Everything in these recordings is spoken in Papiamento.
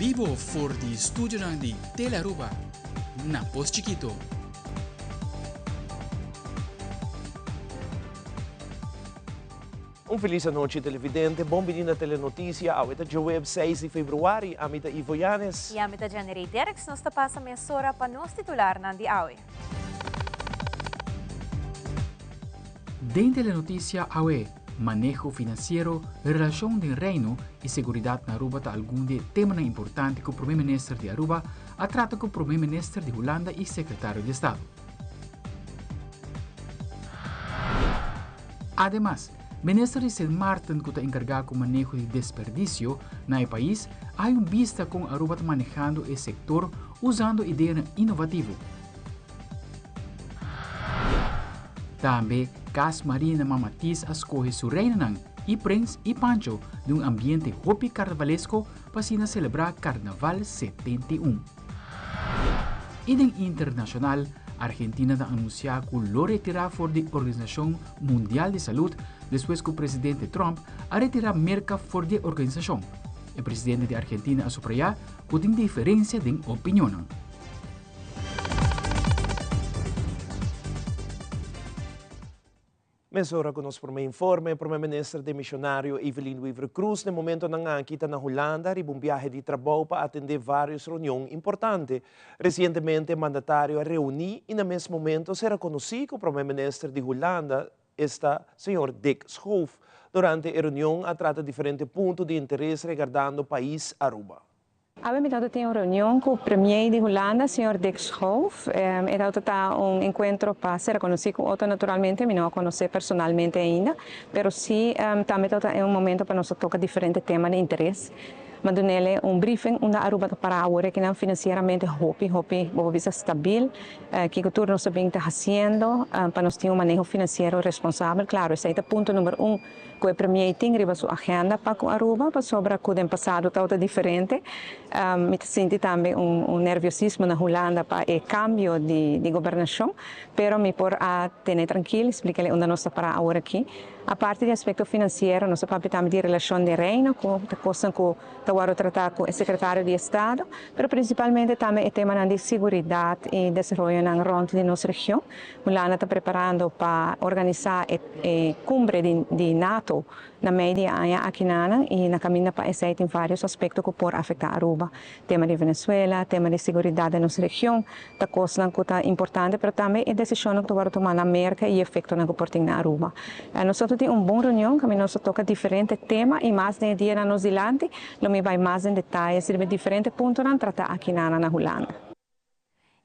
bibo for di studionan di Telearuba na Pos Chikito. Un felis anochi televidente, bon bini na Telenoticia, awe ta djoeb 6 di februari, ami ta Ivo Yanes. Y ami ta Jenny Derks, nos ta pasa mesora pa nos titularnan di awe. Den Telenoticia awe, maneho financiero, relacion den Reino y seguridad na Aruba ta algun di e temanan importante cu Prome Minister di Aruba a trata cu Prome Minister di Hulanda y Secretario di Estado. Ademas, Minister di Sint Maarten cu ta encarga cu maneho di desperdicio na e pais a hay un bista con Aruba ta manehando e sector usando ideanan innovativo. Tambe Cas Marina Mama Tis a scoge su reinanan y Prins y Pancho den un ambiente hopi carnavalesco pa asina celebra Carnaval 71. Y den internacional, Argentina ta anuncia cu lo retira for di Organisacion Mundial di Salud despues cu presidente Trump a retira Merca for di e organisacion. E presidente di Argentina a subraya cu tin diferencia den opinionnan. Mesora cu nos prome informe, Prome Minister demisionario Evelyn Wever-Croes n'e momentonan aki ta na Hulanda riba un biahe di trabou pa atende varios reunion importante. Recientemente e mandatario a reuni y na mes momento sera conoci cu Prome Minister di Hulanda, esta señor Dick Schoof. Durante e reunion a trata diferente punto di interes regardando pais Aruba. Awe mi tabata tin un reunion cu Premier di Hulanda, señor Dick Schoof. E tabata ta un encuentro pa ser conoci cu otro naturalmente, mi no a conoce personalmente ainda, pero si tambe tabata un momento pa nos a toca diferente tema di interes. Mi a dunele un briefing unda Aruba ta para awor akinan financieramente hopi, hopi, bo por bisa stabil, kico tur nos ta bin ta haciendo pa nos tin un maneho financiero responsabel. Claro, esey ta punto number un. Cu e premier tin riba su agenda pa cu Aruba pasobra cu den pasado tabata diferente. Mi ta sinti tambe un nerviosismo na Hulanda pa e cambio di gobernacion, pero mi por a tene trankil y splica'le unda nos ta para awor aki. Aparte di aspecto financiero nos a papia tambe di relacion den Reino cu ta cosnan cu ta wordo trata cu e secretario di Estado, pero principalmente tambe e temanan di siguridad y desaroyonan rond di nos region. Hulanda ta preparando pa organisa e cumbre di nato na mei di e aña akinanan y na caminda pa esey tin varios aspecto cu por afecta Aruba. Tema di Venezuela, tema di seguridad den nos region ta cosnan cu ta importante pero tambe e decisionnan cu ta wordo tuma na Merca y efectonan cu por tin na Aruba. Nosotro tin un bon reunion caminda nos ta toca diferente tema y mas den e dianan nos dilanti lo mi bay mas den detaye riba e diferente puntonan trata akinanan na Hulanda.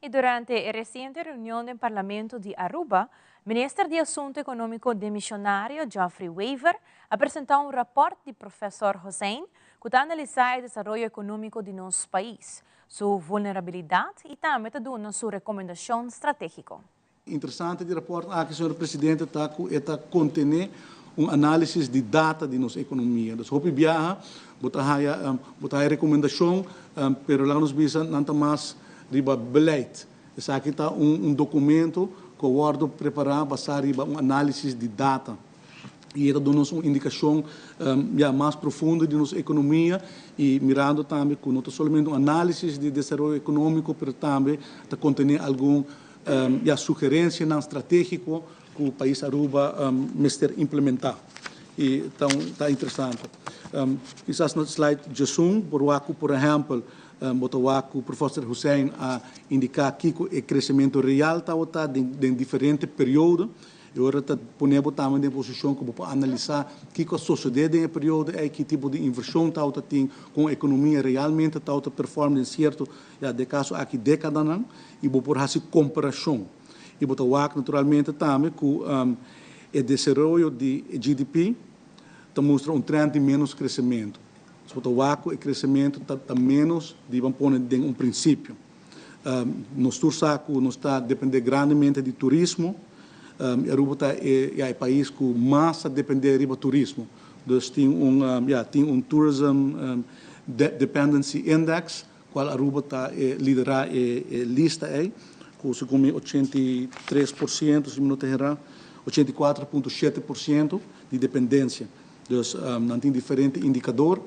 Y durante e reciente reunion den Parlamento di Aruba, Minister di Asunto Economico demisionario Geoffrey Wever a presenta un rapport di Professor Hossain cu ta analisa e desaroyo economico di nos pais, su vulnerabilidad y tambe ta duna su recomendacion strategico. Interesante di raport aki, señor Presidente, ta cu e ta contene un analisis di data di nos economia. Dus hopi biaha bo ta haya bo ta haya recomendacion, pero laga nos bisa nan ta mas riba beleid. Esaki ta un un documento cu a wordo prepara basa riba un analisis di data. Y e ta duna nos un indicacion ya mas profundo di nos economia y mirando tambe cu no ta solamente un analisis di desaroyo economico, pero tambe ta contene algun ya sugerencianan strategico cu pais Aruba mester implementa y ta un ta interesante. Kisas na slide djesun por wak cu por ehempel bo ta wak cu Professor Hussein a indica kico e crecemento real tabata den diferente periodo y ora ta pone bo tambe den posicion cu bo por analisa kico a sosode den e periodo ey, ki tipo di inversion tabata tin, con economia realmente tabata perform den cierto Ya, den kaso aki dékadanan, i bo por hasi komparashon. I bo ta wak naturalmente tambe ku e desaroyo di e GDP ta mustra un trend di ménos kresementu. Dus bo ta wak ku e kresementu ta ta ménos di ban pone den un prinsipio. Nos tur sa ku nos ta dependé grandemente di turismo, i Aruba ta e ya e pais ku mas ta dependé riba turismo. Dus tin un ya tin un tourism dependency index Cual Aruba ta e lidera e e lista ey, cu segun mi 83%, si mi no ta hera, 84.7% di dependencia. Dus nan tin diferente indicador.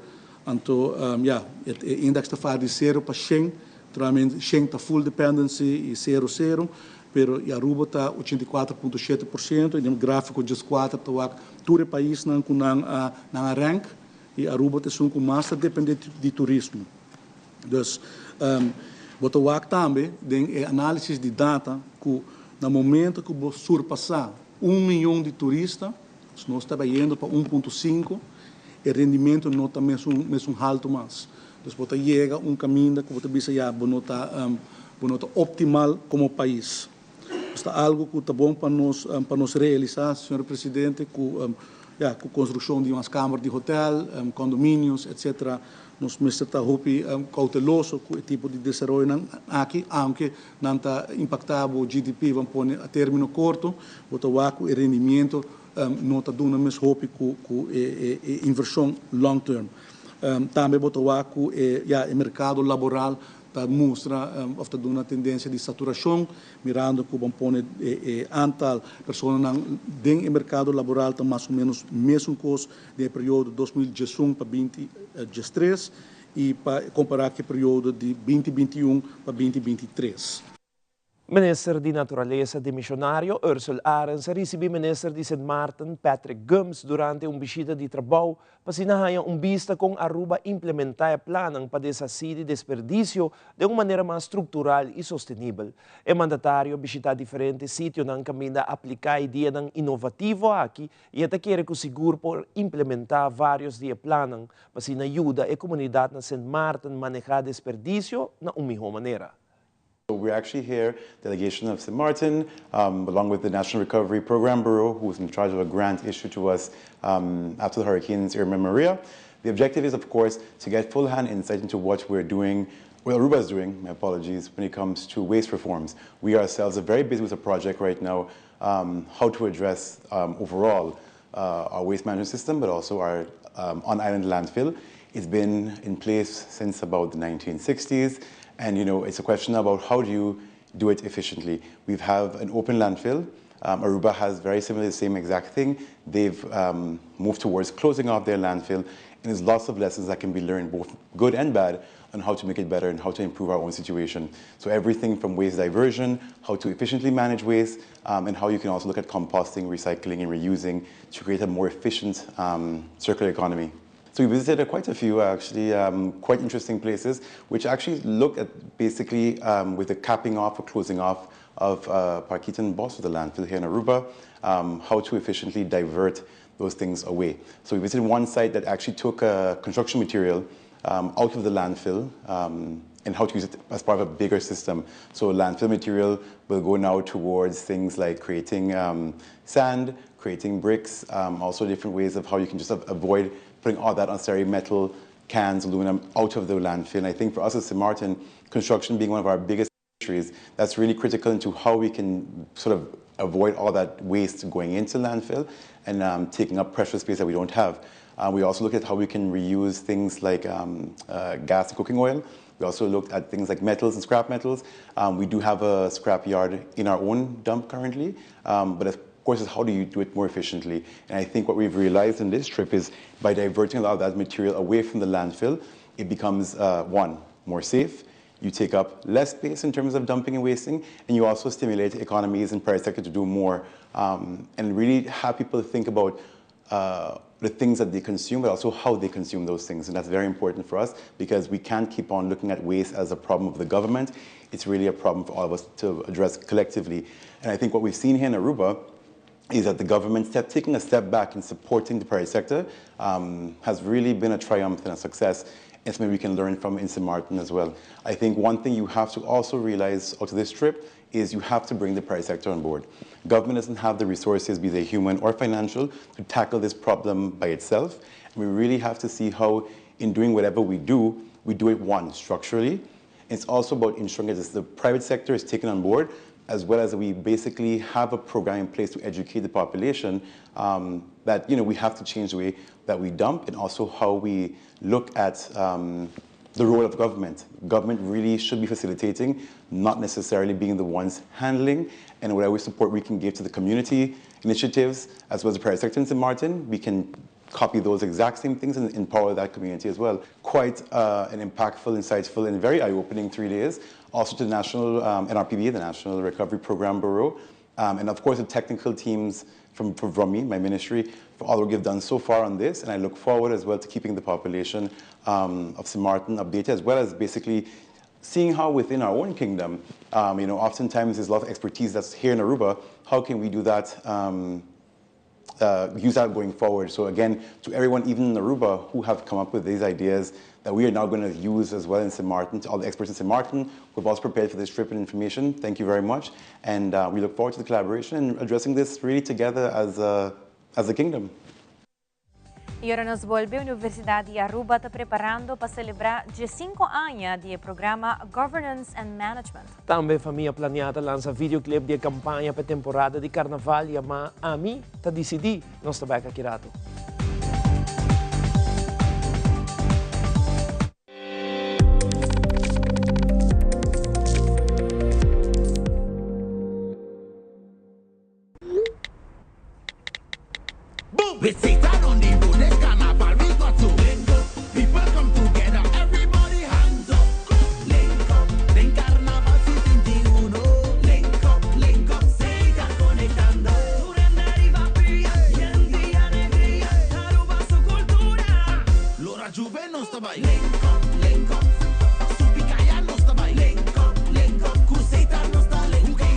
Anto, ja, e index ta varia di 0 pa 100, naturalmente 100 ta full dependency y 0 0, pero y Aruba ta 84.7% y den grafico 14 ta wak tur e paisnan cu nan rank y Aruba ta esun cu mas ta depende di turismo. Dus, bo ta wak tambe den e analisis di data cu na momento cu bo surpasa 1 miyon di turista, si nos ta bayendo pa 1.5, e rendimento no ta mesun halto mas. Dus bo ta yega un caminda cu bo ta bisa ya, bo no ta optimal como pais. Esaki ta algo cu ta bon pa nos realisa, señor Presidente, cu ja, cu construccion di un camber di hotel, condominios, etc. Nos mester ta hopi cauteloso cu e tipo di desaroyo aki, aunke nan ta impacta e GDP, ban pone a termino corto, bo ta wak e rendimento no ta duna mes hopi cu e inversion long term. Tambe bo ta wak e, ja, e mercado laboral ta mustra of ta duna tendencia di saturacion, mirando cu ban pone e aantal personanan den e mercado laboral ta mas o menos mesun cos den periodo 2011 pa 2013 y pa compara cu e periodo di 2021 pa 2023. Minister di Naturalesa demisionario Ursell Arends a ricibi Minister di St. Maarten Patrick Gumbs durante un bishita di trabou pa asina un bista con Aruba a implementa e plan pa deshaci di desperdicio di un manera mas structural y sostenibel. E mandatario a bishita diferente sitionan caminda a aplica ideanan innovativo aki y ta kere cu sigur por implementa varios di e plannan pa asina yuda e comunidad na St. Maarten maneha desperdicio na un miho manera. We're actually here, delegation of St. Martin, along with the National Recovery Program Bureau, who was in charge of a grant issued to us after the hurricanes Irma and Maria. The objective is, of course, to get full hand insight into what we're doing, what Aruba is doing, my apologies, when it comes to waste reforms. We ourselves are very busy with a project right now, how to address overall our waste management system, but also our on-island landfill. It's been in place since about the 1960s. And it's a question about how do you do it efficiently. We have an open landfill. Aruba has very similar, the same exact thing. They've moved towards closing off their landfill, and there's lots of lessons that can be learned, both good and bad, on how to make it better and how to improve our own situation. So everything from waste diversion, how to efficiently manage waste, and how you can also look at composting, recycling, and reusing to create a more efficient circular economy. So we visited quite a few, actually, quite interesting places, which actually look at basically with the capping off or closing off of Parkietenbos, the landfill here in Aruba, how to efficiently divert those things away. So we visited one site that actually took construction material out of the landfill and how to use it as part of a bigger system. So landfill material will go now towards things like creating sand, creating bricks, also different ways of how you can just avoid putting all that unnecessary metal, cans, aluminum out of the landfill. And I think for us as St. Martin, construction being one of our biggest industries, that's really critical into how we can sort of avoid all that waste going into landfill and taking up precious space that we don't have. We also look at how we can reuse things like gas and cooking oil. We also looked at things like metals and scrap metals. We do have a scrap yard in our own dump currently, but of course is how do you do it more efficiently? And I think what we've realized in this trip is by diverting a lot of that material away from the landfill, it becomes, one, more safe. You take up less space in terms of dumping and wasting, and you also stimulate economies and private sector to do more and really have people think about the things that they consume, but also how they consume those things. And that's very important for us because we can't keep on looking at waste as a problem of the government. It's really a problem for all of us to address collectively. And I think what we've seen here in Aruba is that the government taking a step back in supporting the private sector has really been a triumph and a success. And something we can learn from in St. Martin as well. I think one thing you have to also realize out of this trip is you have to bring the private sector on board. Government doesn't have the resources, be they human or financial, to tackle this problem by itself. And we really have to see how, in doing whatever we do it, one, structurally. It's also about ensuring that the private sector is taken on board, as well as we basically have a program in place to educate the population that we have to change the way that we dump and also how we look at the role of government. Government really should be facilitating, not necessarily being the ones handling, and whatever support we can give to the community initiatives, as well as the private sector in St. Martin, we can copy those exact same things and empower that community as well. Quite an impactful, insightful, and very eye-opening 3 days. Also to the National NRPB, the National Recovery Program Bureau, and of course the technical teams from me, my ministry, for all the work you've done so far on this. And I look forward as well to keeping the population of St. Martin updated, as well as basically seeing how within our own kingdom, you know, oftentimes there's a lot of expertise that's here in Aruba. How can we do that, use that going forward? So again, to everyone, even in Aruba, who have come up with these ideas that we are now going to use as well in St. Martin, to all the experts in St. Martin who have also prepared for this trip and information, thank you very much. And we look forward to the collaboration and addressing this really together as a kingdom. Y ora nos bolbe, Universidad di Aruba ta preparando pa celebra 5 aña di programa Governance and Management. Tambe Famia Planea ta lansa videoclip di campaña pa temporada di carnaval yama Ami Ta Dicidi. Nos ta back aki rato. With Satan on the road, this carnival we got to link up. People come together, everybody hands up. Link up, den carnaval 71. Link up, Satan conectando. Durante pia, gente y alegría, Aruba su cultura. Lora Juve no está bailando. Link up, Supicaya no está bailando. Link up, Cruceta no está link up.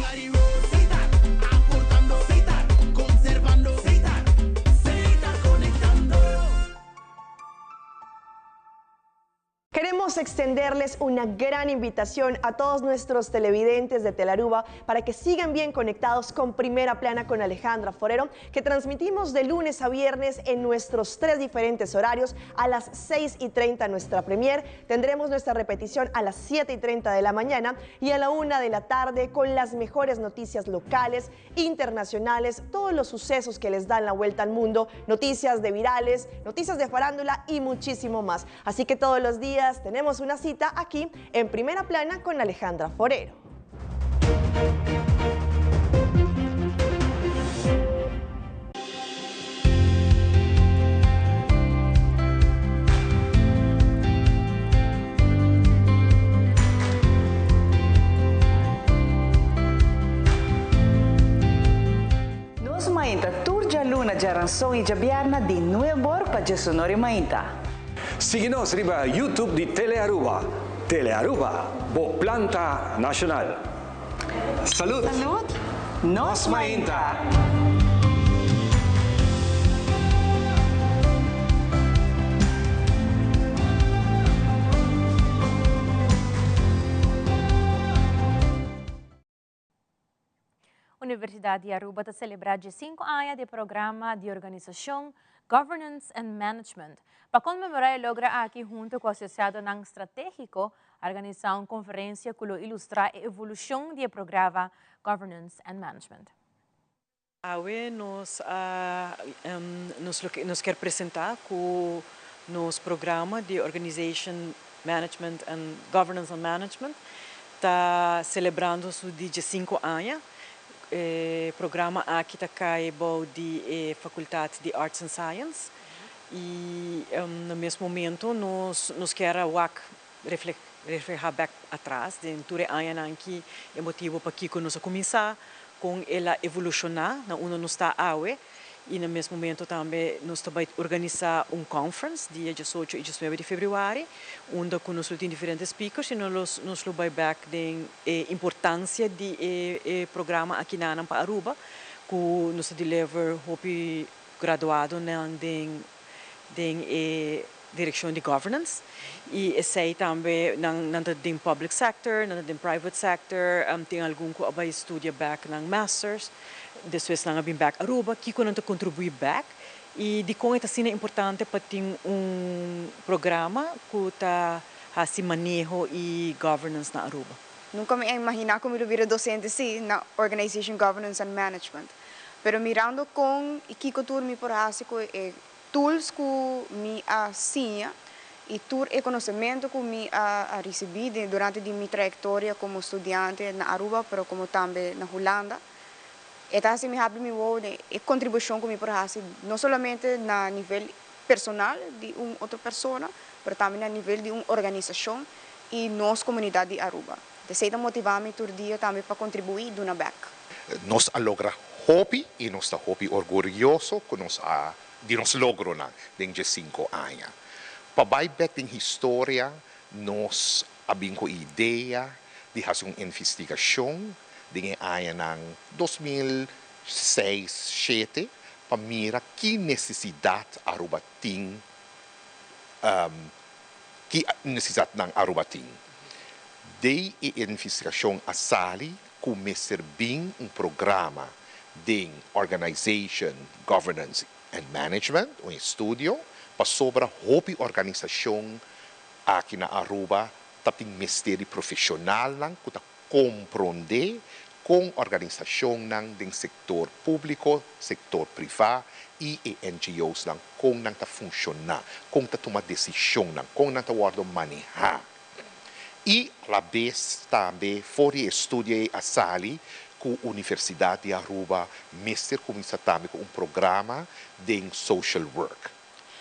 Satan, aportando, Satan, conservando, Satan. Queremos extenderles una gran invitación a todos nuestros televidentes de Telearuba para que sigan bien conectados con Primera Plana con Alejandra Forero, que transmitimos de lunes a viernes en nuestros 3 diferentes horarios. A las 6:30 nuestra premier, tendremos nuestra repetición a las 7:30 de la mañana y a la 1 de la tarde con las mejores noticias locales, internacionales, todos los sucesos que les dan la vuelta al mundo, noticias de virales, noticias de farándula y muchísimo más. Así que todos los días tenemos una cita aquí en Primera Plana con Alejandra Forero. Nos mainta tur djaluna, djaranson y djabierna di 9 or pa 19 or mainta. Sigui nos riba YouTube di Telearuba. Telearuba, bo planta nacional. Salud! Salud! Nos mainta! Universidad di Aruba ta celebra 5 aña di programa di organisacion Governance and Management. Pa conmemora e logro aki, hunto cu asociadonan strategico, a organisa un conferencia cu ta ilustra e evolucion di e programa Governance and Management. Awe nos kier presenta cu nos programa di Organization Management and Governance and Management ta celebrando su 5 aña. Programa aki ta cay di Facultad di Arts and Science y na mes momento nos kier wak refleha back atras den tur añanan aki e motibo pakico nos a cuminsa con el a evoluciona na unda nos ta awe y na mes momento tambe nos ta bay organisa un conference dia 18 y 19 di februari, unda cu nos tin diferente speakers y nos lo bay back den importancia di e programa aki na pa Aruba, cu nos deliver hopi graduadonan den e direccion di governance y esey tambe nan den public sector, nan den private sector, tin algun cu a studia back nan masters, despues nan a bin back Aruba, cu nan ta contribui back y di con ta asina importante pa tin un programa cu ta haci maneho y governance na Aruba. Nunca mi a imagina cu mi lo bira docente si na Organization Governance and Management. Pero mirando con y kico tur mi por haci cu e tools cu mi a siña y tur e conocemento cu mi a ricibi durante di mi trayectoria como studiante na Aruba, pero como tambe na Hulanda. E ta asina mi habri mi wowo e contribucion cu mi por haci, no solamente na nivel personal di un otro persona, pero tambe na nivel di un organisacion y nos comunidad di Aruba. Esey ta motiva mi tur dia tambe pa contribui y duna bek. Nos a logra hopi y nos ta hopi orguyoso cu nos a di nos logronan den dje 5 aña. Pa bay bek den historia, nos a bin cu idea di haci un investigacion den añanan 2006, 7 pa mira ki necesidad Aruba tin, ki necesidadnan Aruba tin. Di e investigacion a sali cu mester bin un programa di Organization, Governance and Management, un estudio, pasobra hopi organisacion aki na Aruba tin mester di profesionalnan cu ta comprende con organisacionnan den sector publico, sector priva y NGOs nan con nan ta funciona, con ta tuma decisionnan, con nan ta wordo maneha. Y a la vez tambe for di e estudio a sali cu Universidad di Aruba mester cuminsa tambe cu un programa di social work.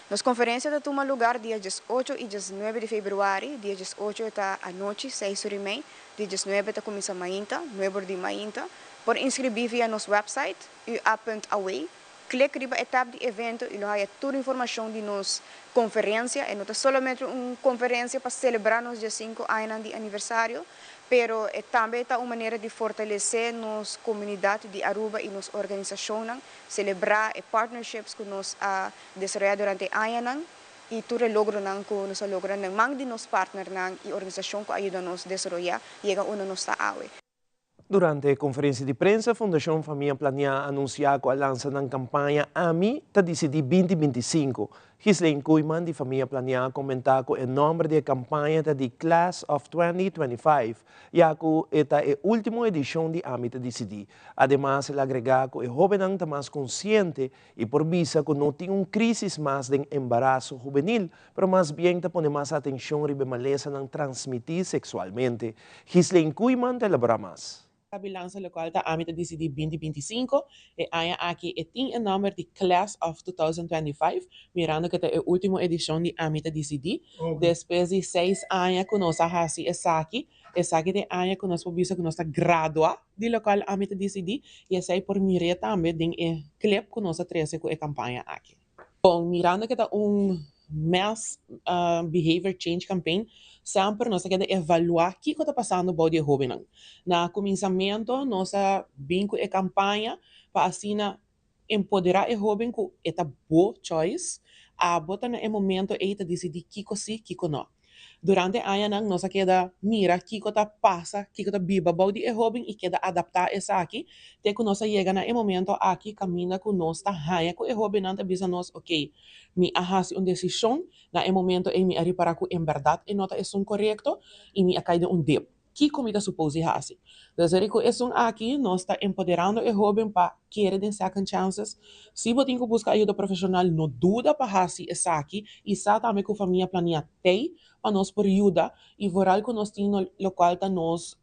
Nos conferencia ta tuma luga dia 18 y 19 di februari. Dia 18 ta anochi, 6 or y mei. Dia 19 ta cuminsa mainta, 9 or di mainta. Por inscribi via nos website, ua.aw. Click riba e tab di evento y lo haya tur informacion di nos conferencia. Y no ta solamente un conferencia pa celebra nos 5 aña di aniversario, pero tambe ta un manera di fortalece nos comunidad di Aruba y nos organisacion, celebra e partnerships cu nos a desaroya durante aña y tur logronan cu nos a logra den man di nos partnernan y organisacion cu a yuda nos desaroya yega unda nos ta awe. Durante e conferencia di prensa, Fundacion Famia Planea a anuncia cu a lansa e campaña AMI ta Dicidi 2025. Gislaine Koeiman di Famia Planea a comenta cu e nomber di e campaña ta di Class of 2025, ya cu e ta e ultimo edicion di Ami ta Dicidi. Ademas, el a agrega cu e hobennan ta mas consciente y por bisa cu no tin un crisis mas di embaraso hubenil, pero mas bien ta pone mas atencion riba malesanan transmiti sexualmente. Gislaine Koeiman ta elabora mas. A lansa locual ta Ami ta Dicidi 2025 e aña aki e tin e nomber di Class of 2025, mirando cu ta e ultimo edicion di Ami ta Dicidi. Despues di 6 aña cu nos a hasi esaki, esaki ta e aña cu nos por bisa cu nos ta gradua di locual Ami ta Dicidi y esey por mira tambe den e clip cu nos a trece cu e campaña aki. Bon, mirando cu ta un mass behavior change campaign, semper nos kier evalua kico ta pasando bou di hobennan. Na cuminsamento, nos a bin cu e campaña pa asina empodera e hoben cu e ta bo choice, abo ta na e momento ey ta dicidi kico si, kico no. Durante añanan nos a keda mira kico ta pasa, kico ta biba bou di e hoben y keda adapta esaki, te cu nos a yega na e momento aki caminda cu nos ta haya cu e hobennan ta bisa nos, ok, mi a hasi un decision, na e momento ey mi a ripara cu en berdad e no ta esun corecto y mi a cay den un dip. Kico mi ta suppose hasi? Dus cu esun aki, nos ta empoderando e hoben pa kere den second chances. Si bo tin cu busca ayudo profesional, no duda pa hasi esaki y sa tambe cu Famia Planea t'ey pa nos por yuda y vooral cu nos tin locual ta nos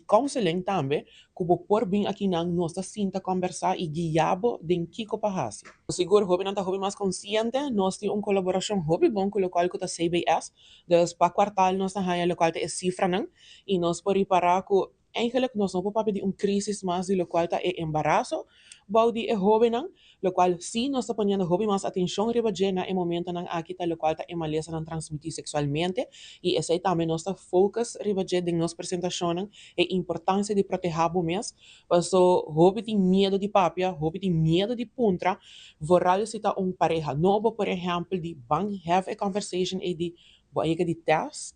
counseling tambe, cu bo por bin aki nan nos ta sinta conversa y guia bo den kico pa hasi. Sigur, hobennan ta hopi mas consciente, nos tin un colaboracion hopi bon cu locual cu ta CBS, dus pa kwartaal nos ta haya locual ta e cifranan y nos por ripara cu eigenlijk nos no por papia di un crisis mas di locual ta e embaraso bou di e hobennan, locual si nos ta poniendo hopi mas atencion riba dje na e momentonan aki ta locual ta e malesanan transmiti sexualmente y esey tambe nos ta focus riba dje den nos presentacionnan, e importancia di proteha bo mes, paso hopi tin miedo di papia, hopi tin miedo di puntra, vooral si ta un pareha nobo, por ehempel, di ban have a conversation e di bo a yega di test,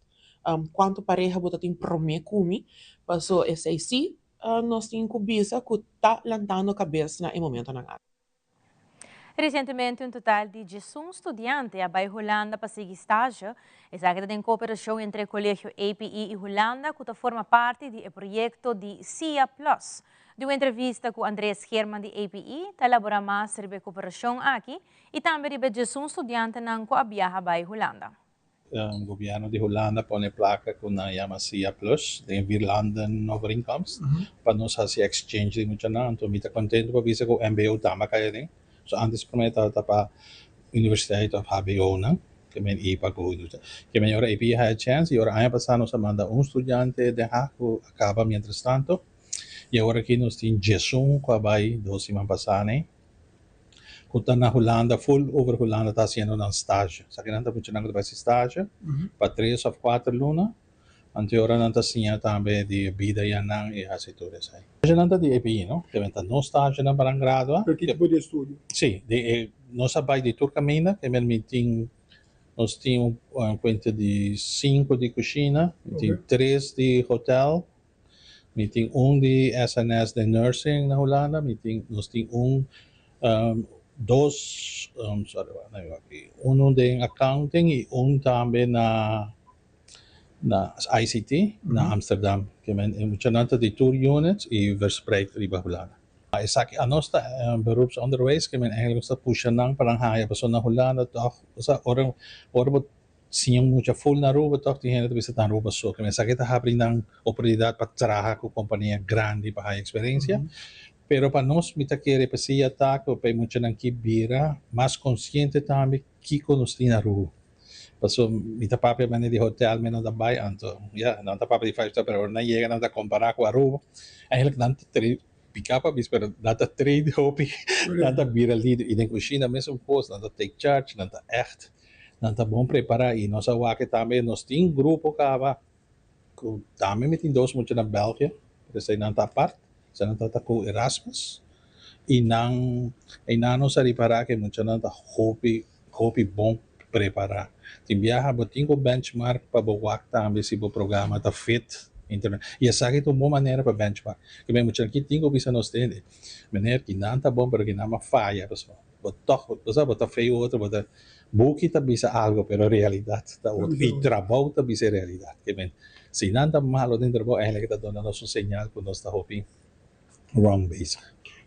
cuanto pareha bo tin prome cu mi, paso esey si nos tin cu bisa cu ta lantando cabes na e momentonan aki. Recientemente, un total di 11 studiante a bay Hulanda pa sigui stage. Esaki ta den cooperacion entre Colegio APE y Hulanda, cu ta forma parti di e proyecto di CIA Plus. Den un entrevista cu Andrés Herman di APE, ta elabora mas riba e cooperacion aki y tambe riba 11 studiantenan cu a biaha bay Hulanda. Gobierno di Hulanda a pone placa cu nan yama CIA Plus, den vierlandenovereenkomst, pa nos haci exchange di muchanan. Anto, mi ta contento pa bisa cu MBO tambe a cay aden. So antes prome ta pa. universiteit of HBO nan, ke men i pa ku universiteit. Ke men ora EPI haya chèns i ora aña pasá nos a manda un studiante Den Haag ku a kaba mientrastanto i awor aki nos tin 11 ku a bai dos siman pasá nei ku ta na Hulanda ful over Hulanda ta hasiendo nan stage. Esaki nan ta muchanan ku ta bai hasi stage pa tres of kuater luna. Anto e ora nan ta siña tambe di e bida ya nan i hasi tur esei. Nan ta di EPI no, ke ta nos stagenan pa nan gradua. Pero ki tipo di estudio? Si, di e nos a bai di tur kaminda, ke men mi tin nos tin un kuenta di sinku di kushina, mi tin tres di hotel, mi tin un di SNS den nursing na Hulanda, mi tin nos tin un dos sorry unu den accounting i un tambe na na ICT na Amsterdam. Ke men e muchanan ta di tur units i verspreid riba Hulanda. Esaki anos ta beroepsonderwijs ke men eigenlijk nos ta pusha nan pa nan haya pasobra na Hulanda tòg osea ora ora bo siña un mucha ful na Aruba tòg tin hende ta bisa ta Aruba so. Ke men esaki ta habri nan oportunidat pa traha ku kompania grandi pa haya eksperensia. Pero pa nos mi ta kere p'esei ya ta ku pa e muchanan ki bira mas konsiente tambe kiko nos tin na Aruba. Paso mi ta papia mane di hotel mi no ta bai anto ya nan ta papia di five star pero ora nan yega nan ta compara cu Aruba eigenlijk nan ta trade pica pa bis pero nan ta trade hopi nan ta bira lido y den cushina mesun cos nan ta take charge nan ta echt nan ta bon prepara y nos a wak tambe nos tin grupo caba Ku tambe mi tin dos mucha na Belgia, pero esei nan ta apart, esei nan ta ku Erasmus i nan einan nos a ripará ku e muchanan ta hopi hopi bon prepará. Tin biaha bo tin ku benchmark pa bo wak tambe si bo programa ta fit interna i esaki ta un bon manera pa benchmark. Ke men muchanan ki tin ku bisa nos tende, meneer kinan ta bon pero kinan a faya pasobra Bo tòg, bo sa, bo ta fei otro, bo ta, buki ta bisa algo, pero realidat ta otro. I trabou ta bisa e realidat. Ke men, si nan ta malo den trabou, eigenlijk ta duna nos un señal ku nos ta hopi wrong bezig.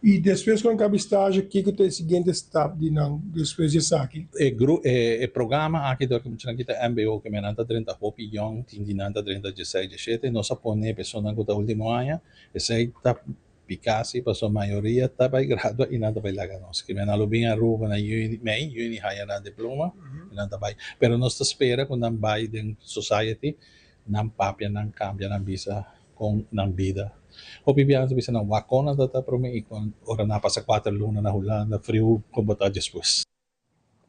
I despues ku nan kaba e stage, kiko ta e siguiente stap di nan despues di esaki? E gru, e programa aki dor ku muchanan ki ta mbo, ke men nan ta drenta hopi yòn, tin di nan ta drenta dieseis, diesshete, nos a pone personanan ku ta ultimo aña, esei ta Piká si pasobra mayoria ta bai gradua i nan ta bai laga nos. Kimen nan lo bin Aruba na yüni, mei yüni haya nan diploma i nan ta bai. Pero nos ta spera ku nan bai den society, nan papia, nan kambia nan bisa kon nan bida. Hopi biaha nos ta bisa nan wak kon nan ta ta promé i kon ora nan a pasa kuater luna na Hulanda friu kon bo ta despues.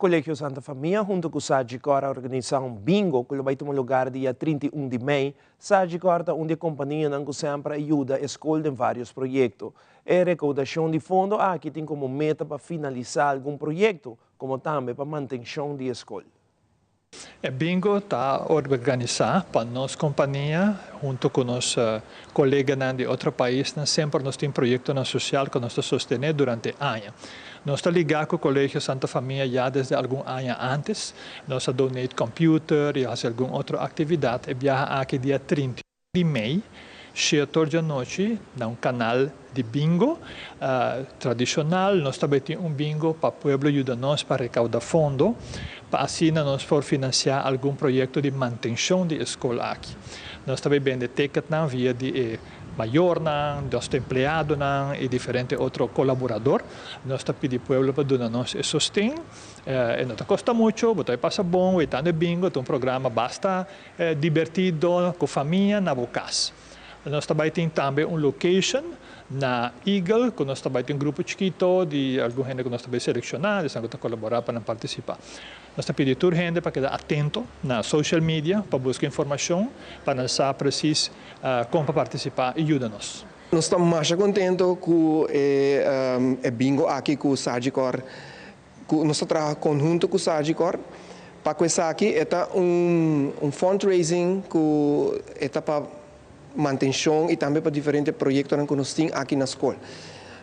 Colegio Santa Famia hunto cu Sagicor a organisa un bingo cu lo bay tuma lugar dia 31 di mei. Sagicor ta un di e companianan cu semper a yuda e scol den varios proyecto. E recaudacion di fondo aki tin como meta pa finalisa algun proyecto, como tambe pa mantencion di e scol. E bingo ta organisá pa nos kompania huntu ku nos koleganan di otro paisnan. Semper nos tin proyektonan sosial ku nos ta sostené durante aña. Nos ta ligá ku Kolegio Santa Famia ya desde algun aña ántes. Nos a donate kòmpiuter i hasi algun otro aktividat. E biaha aki dia 31 di mei, shetor djanochi, na un kanal di bingo tradishonal. Nos ta bai tin un bingo pa pueblo yuda nos pa rekauda fondo pa asina nos por finansiá algun proyekto di mantenshon di e skol aki. Nos ta bai bende teketnan via di e mayornan, nos empleadonan i diferente otro kolaborador. Nos ta pidi pueblo pa duna nos e sosten. E no ta kosta mucho, bo ta bai pasa bon wetando e bingo. Ta un programa basta Dibertido ku famia na bo kas. Nos ta bai tin tambe un location na Eagle ku nos ta bai tin un grupo chikito di algun hende ku nos ta bai selekshoná, esnan ku ta kolaborá pa nan partisipá. Nos ta pidi tur hende pa keda atento na social media pa buska informashon pa nan sa presis kon pa partisipá i yuda nos. Nos ta masha kontento ku e bingo aki ku Sagicor Ku nos ta traha konhunto ku Sagicor pa ku esaki e ta un un fundraising ku e ta pa mantenshon i tambe pa diferente proyektonan ku nos tin aki na skol.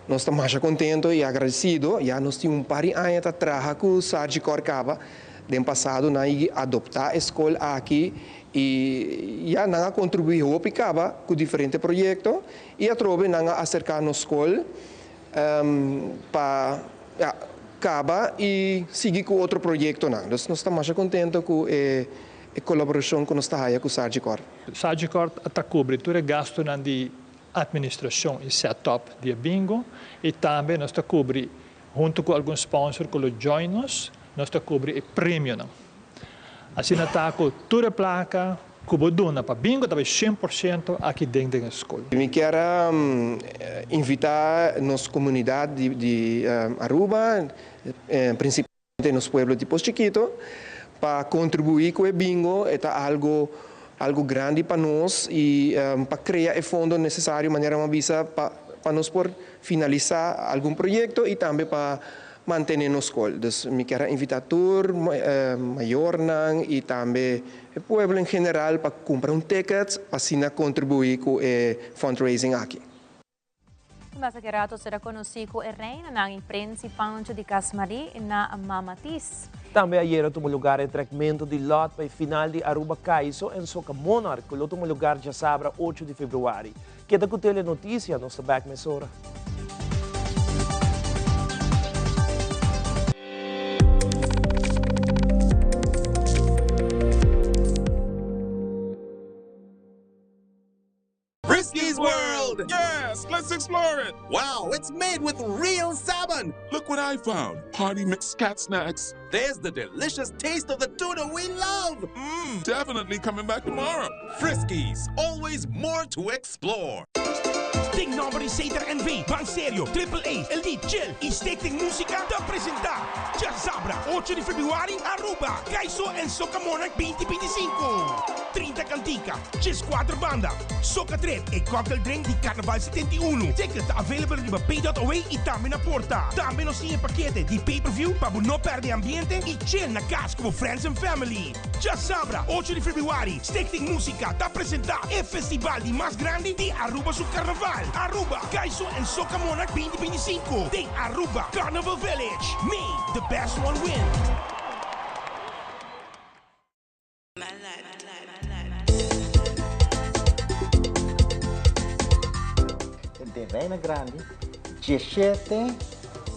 Nos ta masha kontento i agradesido ya nos tin un par di aña ta traha ku Sagicor kaba. Den pasado nan a adoptá e skol aki i ya nan a kontribuí hopi kaba ku diferente proyekto i atrobe nan a aserká nos skol pa kaba i sigui ku otro proyektonan. Dus nos ta masha kontento ku e kolaborashon ku nos ta haya ku Sagicor. Sagicor ta kubri tur e gastunan di atministrashon i setup di e bingo i tambe nos ta kubri huntu ku algun sponsor ku lo join nos. Nos ta kubri e premionan. Asina ta ku tur e plaka ku bo duna pa bingo ta bai 100% aki den den e skol. Mi kier a invita nos comunidad di Aruba, principalmente nos pueblo di Pos Chikito, pa contribui cu e bingo. E ta algo algo grandi pa nos y pa crea e fondo necesario, manera mi a bisa, pa nos por finalisa algun proyecto y tambe pa mantene nos scol. Dus mi kier a invita tur mayornan y tambe e pueblo en general pa cumpra un ticket pa asina contribui cu e fundraising aki. Mas aki rato será conoci cu e reinanan y prins y Pancho di Cas Marie na Mama Tis. Tambe ayera tuma lugar e trekmento di lot pa e final di Aruba Caiso en Soca Monarch cu lo tuma lugar djasabra ocho di februari. Keda cu Telenoticia, nos ta bek mesora. Frisky's World! Yes, let's explore it! Wow, it's made with real salmon! Look what I found! Party mix cat snacks. There's the delicious taste of the tuna we love! Mmm, definitely coming back tomorrow. Friskies, always more to explore. Den nomber di Ceter NV, Ban Serio, Triple A, Elite, Chill y Stichting Musica ta presenta Djasabra ocho di februari Aruba, Kaiso en Soca Monarch binti 25. 30 cantica, 14 banda, Soca Trip e cocktail drink di Carnaval 71. Ticket ta available riba pay.away y tambe na porta. Tambe nos tin e pakete di pay per view pa bo no perde ambiente y chill na cas cu bo friends and family. Djasabra ocho di februari Stichting Musica ta presenta e festival di mas grandi di Aruba su Carnaval, Aruba Kaiso en Soca Monarch 2025 den Aruba Carnival Village. May the best one win! Den Reina Grandi, 17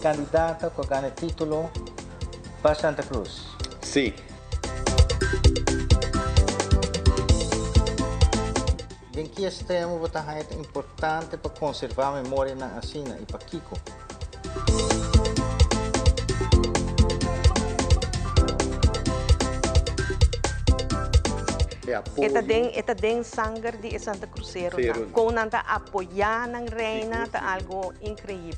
kandidata ku a gana e título pa Santa Cruz. Sí. Den ki estremo bo ta haña ta importante pa konservá memorianan asina i pakiko? E ta den e ta den sanger di e Santa Cruceronan. Kon nan ta apoyá nan reina ta algo inkreibel.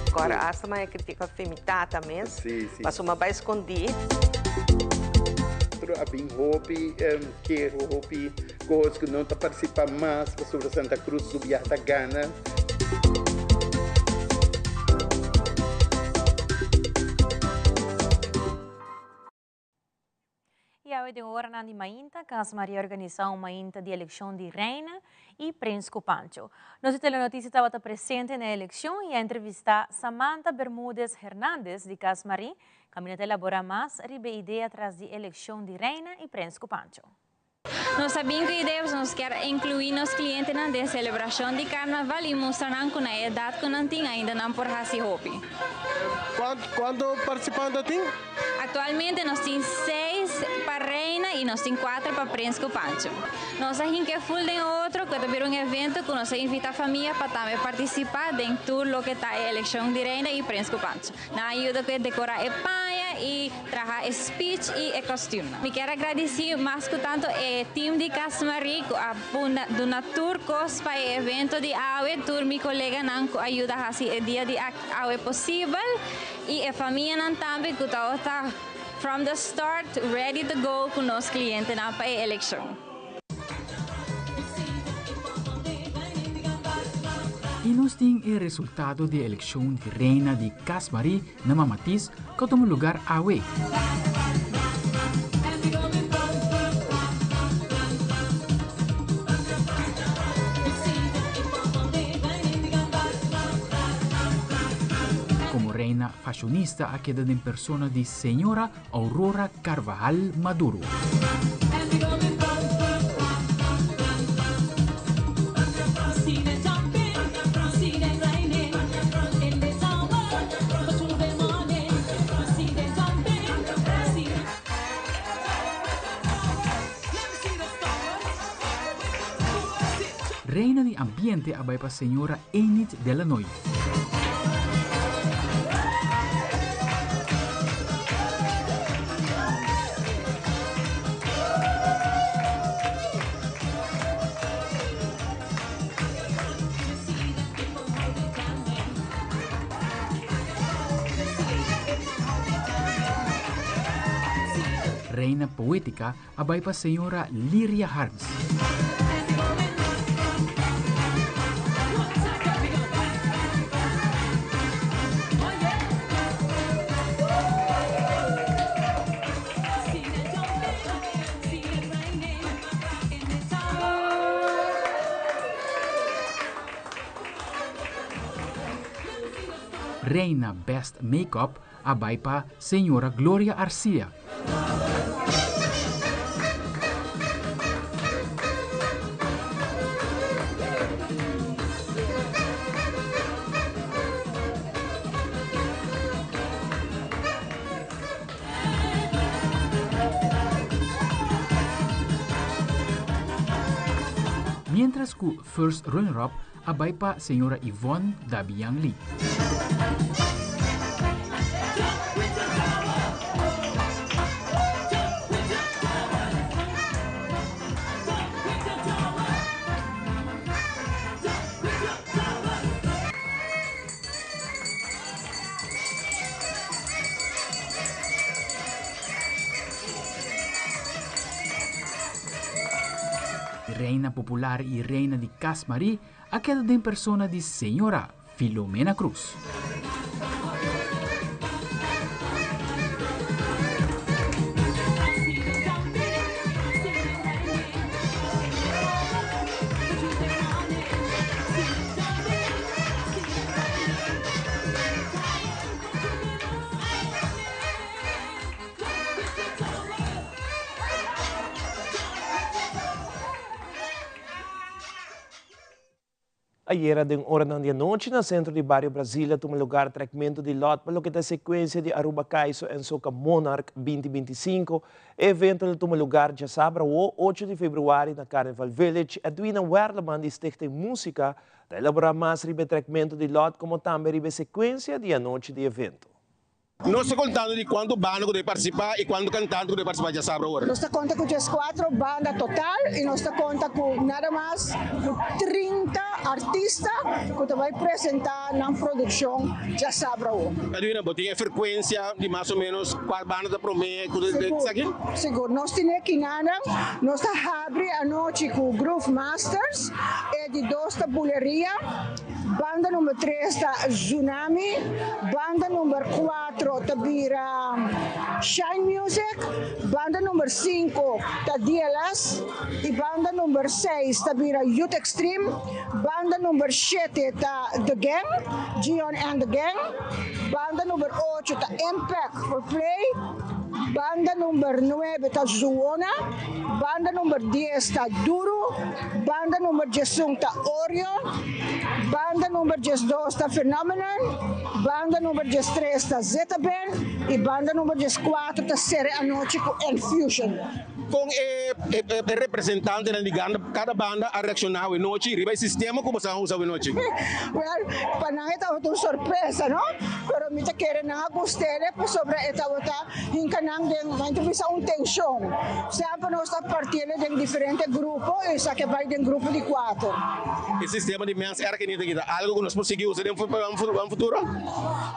Kòrda asta m'a e kritika fe mi tata mes, pasobra m'a bai skondí. A bin hopi keho, hopi Cos cu no ta participa mas pasobra Santa Cruz su biaha ta gana. Y awe den oranan di mainta, Cas Maria a organisa un mainta di eleccion di Reina y Prins cu Pancho. Nos di Telenoticia tabata presente na e eleccion y a entrevista Samantha Bermudez Hernandez di Cas Marie, caminda ta elabora mas riba e idea tras di eleccion di Reina y Prins cu Pancho. Nos ta bin ku idea pasobra nos kier inkluí nos klientenan den selebrashon di karnaval i mustra nan ku na e edat ku nan tin ainda nan por hasi hopi. Kuantu partisipante tin? Aktualmente nos tin seis pa reina i nos tin kuater pa prins ku pancho. Nos a hinka e ful den otro ku ta bira un evento ku nos a invitá famia pa tambe partisipá den tur loke ta e elekshon di reina i prins ku pancho. Nan a yuda ku e dekorá e paña i traha e speech y e kostuumnan. Mi kier a gradisí mas ku tantu e team di Cas Marie ku a duna tur kos pa e evento di awe, tur mi koleganan ku a yuda hasi e dia di awe posibel y e famianan tambe ku tabata from the start ready to go ku nos klientenan pa e elekshon. I nos tin e resultado di e elekshon di Reina di Cas Marie na Mamatis ku a tuma lugar awe. Komo reina fashionista a keda den persona di señora Aurora Carvajal Maduro. Reina di. Ambiente a bai pa señora Enid Delanoy. Reina Poetica a bai pa señora Liria Harms. Reina Best Makeup a bai pa señora Gloria Arcia. Mientras cu First Runner-Up a bai pa señora Yvonne Dabian Lee. Reina popular y reina di Cas Marie a keda den persona di señora Filomena Cruz. Ayera den oranan di anochi na sentro di bario Brasil a tuma lugar trekmentu di lòt pa loke ta e sekuensia di Aruba Kaiso en Soca Monarch 2025. E evento lo tuma lugar djasabra awo, ocho di februari na Carnival Village. Edwina Werleman di Stichting Musica ta elaborá mas riba e trekmentu di lòt komo tambe riba e sekuensia di anochi di evento. Nos ta kontando di kuantu banda ku debe partisipá i kuantu kantante ku debe partisipá djasabra awor. Nos ta konta ku dieskuatro banda total i nos ta konta ku nada mas ku 30 artista ku ta bai presentá nan produkshon djasabra awor. Edwina, bo tin e frekuensia di mas o ménos kua banda ta promé ku ta esaki? Sigur, nos tene kinanan. Nos ta habri anochi ku Groove Masters, e di dos ta Buleria. Banda number tres ta Zunami, banda number cuatro ta bira Shine Music, banda number cinco ta DLS y banda number seis ta bira Youth Extreme, banda number shete ta The Gang, Gion and The Gang, banda number ocho ta Impact for Play, banda number nuebe ta Zuona, banda number dies ta Duru, Banda number diesun ta Orion, banda number diesdos ta Phenomenon, banda number diestres ta Zeta Band y banda number diescuatro ta cera e anochi cu Enfusion. Con e representantenan di cada banda a reacciona awe nochi riba e sistema cu boso a usa awe nochi? Well, pa nan e tabata un sorpresa, no? Pero mi ta kere nan a gust'e pasobra e tabata Hinka nan den, nan ta bisa un tenshon. Semper nos ta partiendo den diferente grupo i esaki a bai den grupo di kuater. E sistema di mens erkenning ta kita algo ku nos por sigui usa den un futuro?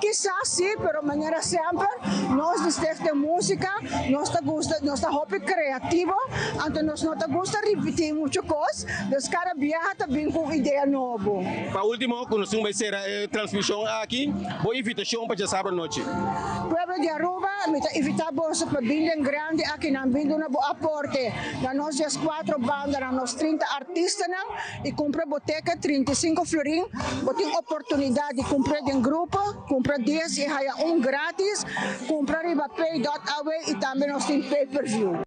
Kisas si, pero manera semper nos di Stichting Musica nos ta gusta, nos ta hopi kreativo, anto nos no ta gusta ripití muchu kos, dus kada biaha ta bin ku un idea nobo. Pa ultimo, ku nos tin bai sera e transmishon aki, bo invitashon pa djasabra nochi. Pueblo di Aruba, mi ta invita boso pa bin den grandi akinan, bin duna bo aporte na nos dieskuatro bandanan, nos trinta artistanan y cumpra bo ticket 35 florin. Bo tin oportunidad di cumpra den grupo, cumpra dies y haya un gratis, cumpra riba pay dot awe y tambe nos tin pay per view.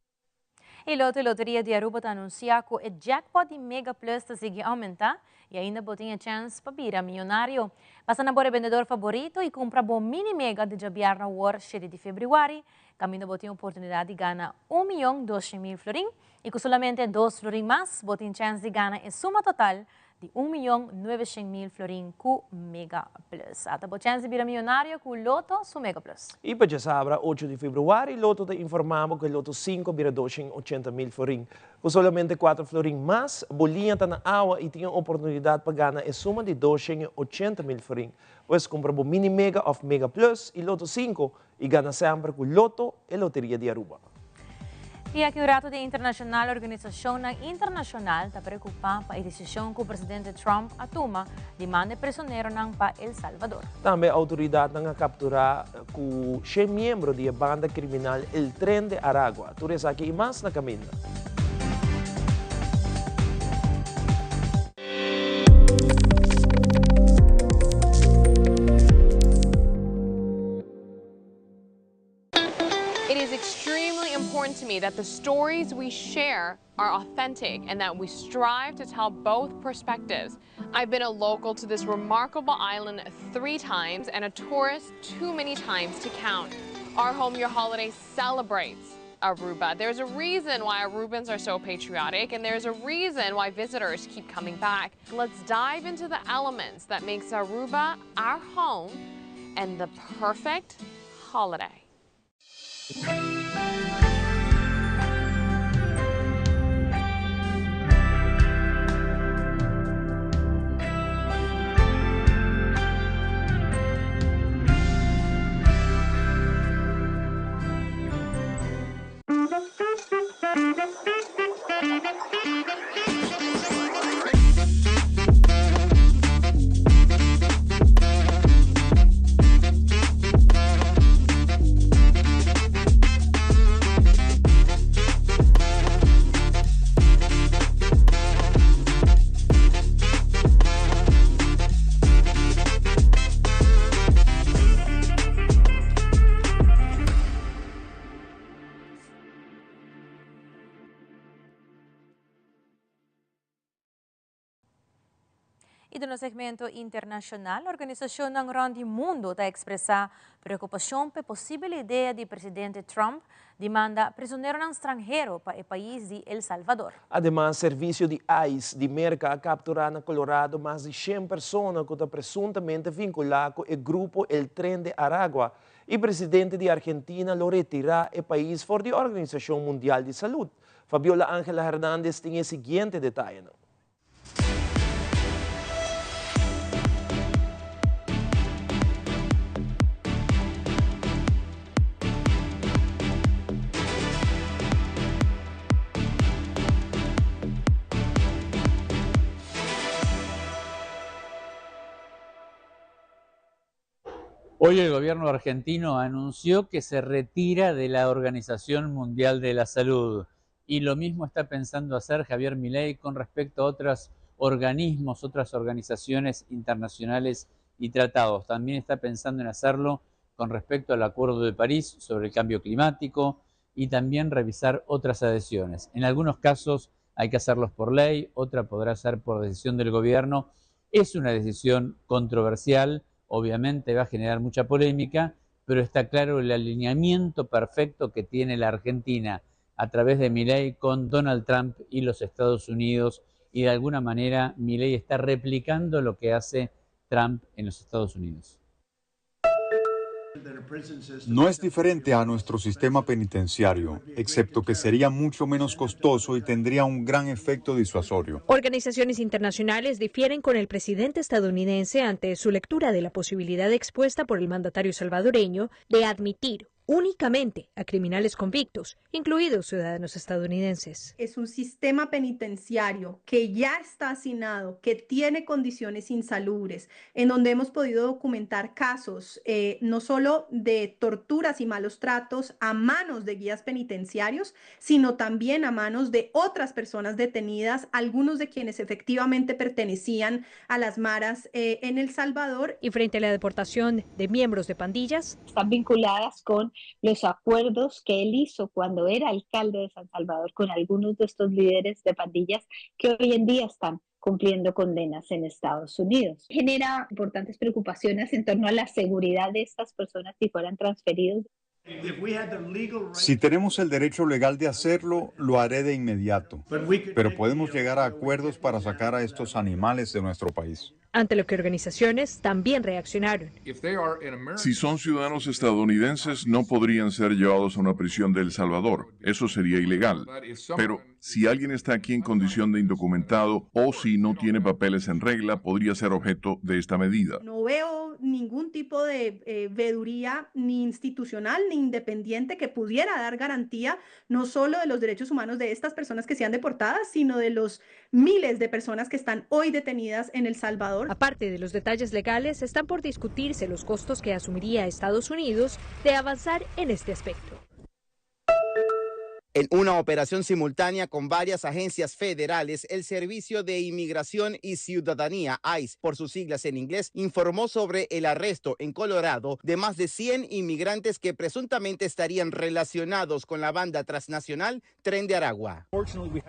E Loto y Loteria di Aruba ta anuncia cu e jackpot di Mega Plus ta sigui aumenta y ainda bo tin e chens pa bira miyonario. Pasa na bo rebendedor favorito y cumpra bo mini mega di djabièrnè awor shete di februari, caminda bo tin oportunidad di gana un miyon 200 mil florin y cu solamente dos florin mas bo tin chens di gana e suma total. di un miyon 900 mil florin cu Mega Plus. Ata bo chance di bira miyonario cu Lotto su Mega Plus. Y pa diasabra 8 di februari, Lotto ta informa bo cu e Lotto 5 a bira 280 mil florin. Cu solamente 4 florin mas, bo liña ta na awa y tin e oportunidad pa gana e suma di 280 mil florin. Pues cumpra bo Mini Mega of Mega Plus y Lotto 5 y gana semper cu Lotto, e Loteria di Aruba. Y aki un rato di internacional. Organisacion internacional ta preocupa pa e decision cu presidente Trump a tuma di manda prisionero pa El Salvador. Tambe autoridad a captura cu 100 miembro di e banda criminal El Tren de Aragua. Tur esaki y mas na caminda. It is extremely important to me that the stories we share are authentic and that we strive to tell both perspectives. I've been a local to this remarkable island three times and a tourist too many times to count. Our Home Your Holiday celebrates Aruba. There's a reason why Arubans are so patriotic, and there's a reason why visitors keep coming back. Let's dive into the elements that makes Aruba our home and the perfect holiday. Y den segmento internacional, organisacion rond mundo ta expresa preocupacion pa e posibel idea di presidente Trump di manda prisonero stranhero pa e pais di El Salvador. Ademas, servicio di ICE di Merca a captura na Colorado mas di 100 persona cu ta presuntamente vincula cu e grupo El Tren de Aragua. Y presidente di Argentina lo retira e pais for di Organisacion Mundial di Salud. Fabiola Ángela Hernández tin e siguiente detaye. Hoy el gobierno argentino anunció que se retira de la Organización Mundial de la Salud y lo mismo está pensando hacer Javier Milei con respecto a otros organismos, otras organizaciones internacionales y tratados. También está pensando en hacerlo con respecto al Acuerdo de París sobre el cambio climático y también revisar otras adhesiones. En algunos casos hay que hacerlos por ley, otra podrá ser por decisión del gobierno. Es una decisión controversial, obviamente va a generar mucha polémica, pero está claro el alineamiento perfecto que tiene la Argentina a través de Milei con Donald Trump y los Estados Unidos, y de alguna manera Milei está replicando lo que hace Trump en los Estados Unidos. No es diferente a nuestro sistema penitenciario, excepto que sería mucho menos costoso y tendría un gran efecto disuasorio. Organizaciones internacionales difieren con el presidente estadounidense ante su lectura de la posibilidad expuesta por el mandatario salvadoreño de admitir únicamente a criminales convictos, incluidos ciudadanos estadounidenses. Es un sistema penitenciario que ya está hacinado, que tiene condiciones insalubres, en donde hemos podido documentar casos no solo de torturas y malos tratos a manos de guías penitenciarios, sino también a manos de otras personas detenidas, algunos de quienes efectivamente pertenecían a las maras en El Salvador. Y frente a la deportación de miembros de pandillas, están vinculadas con los acuerdos que él hizo cuando era alcalde de San Salvador con algunos de estos líderes de pandillas que hoy en día están cumpliendo condenas en Estados Unidos. Genera importantes preocupaciones en torno a la seguridad de estas personas si fueran transferidos. Si tenemos el derecho legal de hacerlo, lo haré de inmediato. Pero podemos llegar a acuerdos para sacar a estos animales de nuestro país. Ante lo que organizaciones también reaccionaron. Si son ciudadanos estadounidenses, no podrían ser llevados a una prisión de El Salvador. Eso sería ilegal. Pero si alguien está aquí en condición de indocumentado o si no tiene papeles en regla, podría ser objeto de esta medida. No veo ningún tipo de eh, veeduría ni institucional ni independiente que pudiera dar garantía no solo de los derechos humanos de estas personas que sean deportadas, sino de los miles de personas que están hoy detenidas en El Salvador. Aparte de los detalles legales, están por discutirse los costos que asumiría Estados Unidos de avanzar en este aspecto. En una operación simultánea con varias agencias federales, el Servicio de Inmigración y Ciudadanía, ICE, por sus siglas en inglés, informó sobre el arresto en Colorado de más de 100 inmigrantes que presuntamente estarían relacionados con la banda transnacional Tren de Aragua.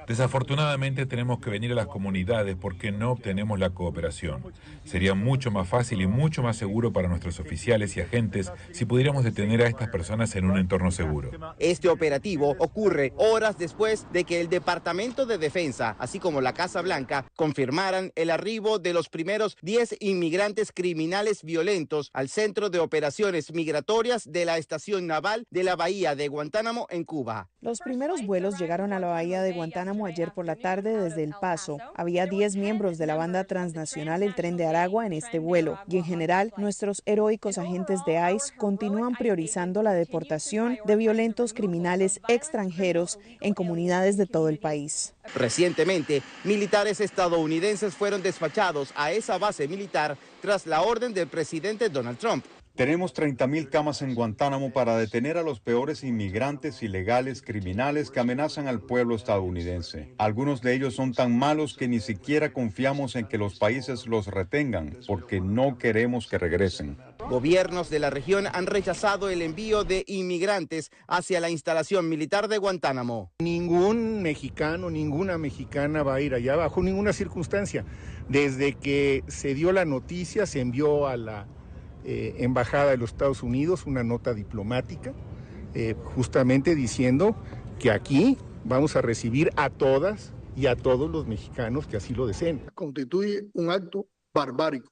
Desafortunadamente tenemos que venir a las comunidades porque no obtenemos la cooperación. Sería mucho más fácil y mucho más seguro para nuestros oficiales y agentes si pudiéramos detener a estas personas en un entorno seguro. Este operativo ocurre horas después de que el Departamento de Defensa, así como la Casa Blanca, confirmaran el arribo de los primeros 10 inmigrantes criminales violentos al Centro de Operaciones Migratorias de la Estación Naval de la Bahía de Guantánamo en Cuba. Los primeros vuelos llegaron a la Bahía de Guantánamo ayer por la tarde desde El Paso. Había 10 miembros de la banda transnacional El Tren de Aragua en este vuelo y en general nuestros heroicos agentes de ICE continúan priorizando la deportación de violentos criminales extranjeros en comunidades de todo el país. Recientemente, militares estadounidenses fueron despachados a esa base militar tras la orden del presidente Donald Trump. Tenemos 30.000 camas en Guantánamo para detener a los peores inmigrantes ilegales criminales que amenazan al pueblo estadounidense. Algunos de ellos son tan malos que ni siquiera confiamos en que los países los retengan porque no queremos que regresen. Gobiernos de la región han rechazado el envío de inmigrantes hacia la instalación militar de Guantánamo. Ningún mexicano, ninguna mexicana va a ir allá bajo ninguna circunstancia. Desde que se dio la noticia, se envió a la eh, Embajada de los Estados Unidos una nota diplomática, eh, justamente diciendo que aquí vamos a recibir a todas y a todos los mexicanos que así lo deseen. Constituye un acto barbárico.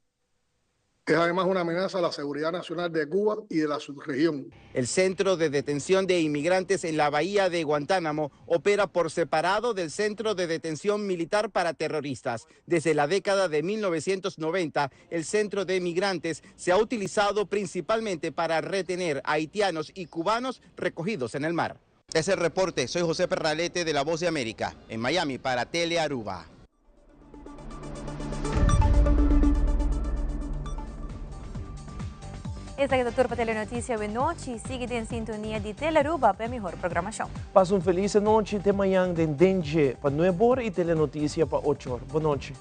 Es además una amenaza a la seguridad nacional de Cuba y de la subregión. El centro de detención de inmigrantes en la bahía de Guantánamo opera por separado del centro de detención militar para terroristas. Desde la década de 1990, el centro de migrantes se ha utilizado principalmente para retener haitianos y cubanos recogidos en el mar. Es el reporte. Soy José Perralete de La Voz de América, en Miami para Telearuba. Esaki ta tur pa Telenoticia awe nochi. Sigui den sintonia di Telearuba pa e mihor programacion. Pasa un feliz anochi te mañan den Dengue pa nueb'or y Telenoticia pa och'or. Bon nochi.